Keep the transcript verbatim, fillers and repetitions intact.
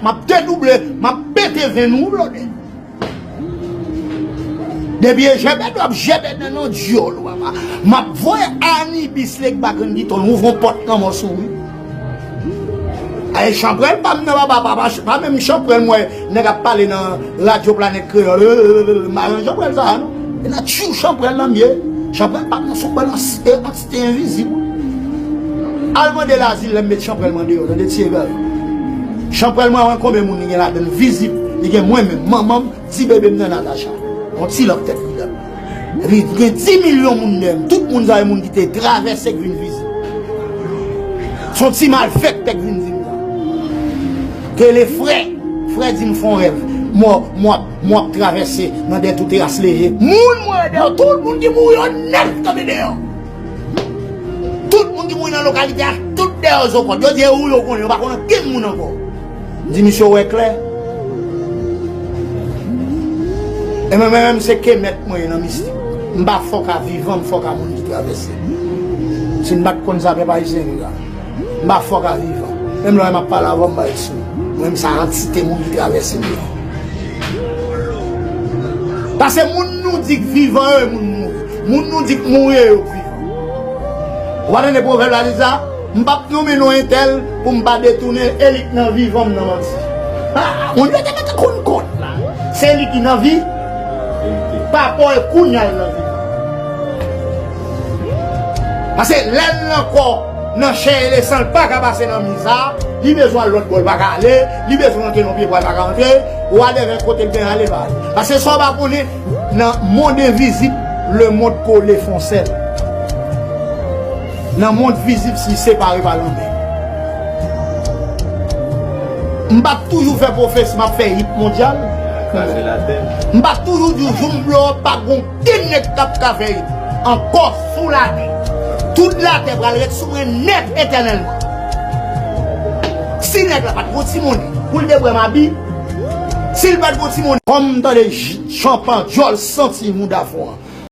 M ap dedouble, m ap pete venn ou, blòdè. Depi e jèbèt, w ap jèbèt nan non dyòl ou, papa. M ap voye Anibis Legba Grann Gitòn ouvri yon pòt lanmò sou ou. Ay, chanpwèl pa m nan, papa, papa, pa menm chanpwèl m wè nèg ap pale nan radyo Planèt Kreyòl. M pa nan chanpwèl sa a, non. E nan tchou chanpwèl nan m ye. Chanpwèl pa m nan, se yon bèl ans-, e, antite envizib. Al mande Lazil lè m met chanpwèl mwen deyò, tande ti egare. Chanpwèl mwen, wè konbyen moun li gen ladan l vizib. Li gen mwen menm, manman m, ti bebe m nan Natacha. Yon ti lanp tèt li la. Epi gen dis milyon moun dèyè m. Tout moun sa e moun ki te travèse k vin vizib. Se yon ti malfektè k vin di m sa. Tele frè, frè di m fè yon rèv. Mò, mò ap, mò ap travèse nan dèyè tou teras leve. Moun mwen dèyè, tout moun ki mouri yo nèt kanpe dèyè. Tout moun ki mouri nan lokalite a, tout dèyè yo zo kòd. Yo di e ou yo konnen, yo pa konn ankenn moun ankò. M di misye, ou wè klè. E mwen menm, se Kemèt mwen ye nan mistik. M pa fòk a vivan, m fòk a moun ki travèse. Si n pa t konn sa, pèp ayisyen viv la. M pa fòk a vivan. Menm lè m ap pale avè w, m pa eksprime. Mwen menm, sa antite moun ki travèse m yo. Paske moun nou di k vivan yo, e moun mouri. Moun nou di k mouri, e yo k vivan. Ou pa tande pwovèb la di sa? M p ap nonmen non entèl pou m pa detounen elit nan vivan m nan manti. Ah, moun yo te mete konn kòd la. Se li ki nan vi. Papa w e kounye a l nan vi. Paske lè l nan kò, nan chè e lesan, l pa ka pase nan mi sa, li bezwen al lòt bò, l pa ka ale, li bezwen rantre nan pye pwa, l pa ka rantre, whatever kote l gen ale, pa ale. Paske sa w pa konnen, nan mond envizib, lemonn kole fè yon sèl. Nan mond vizib, li separe pa lanmè. M p ap toujou fè pwofesi, m ap fè hit mondyal. Kraze latè. M p ap toujou di w, jou m blow up, pa gon ken nèg k ap ka fè hit ankò sou latè. Tout latè pral ret sou mwen nèt etènèlman. Si nèg la pa t gon ti monnen pou l te bwè mabi, si l pa t gon ti monnen, kòm m tande j-, chanpan djòl santi mouda fò an.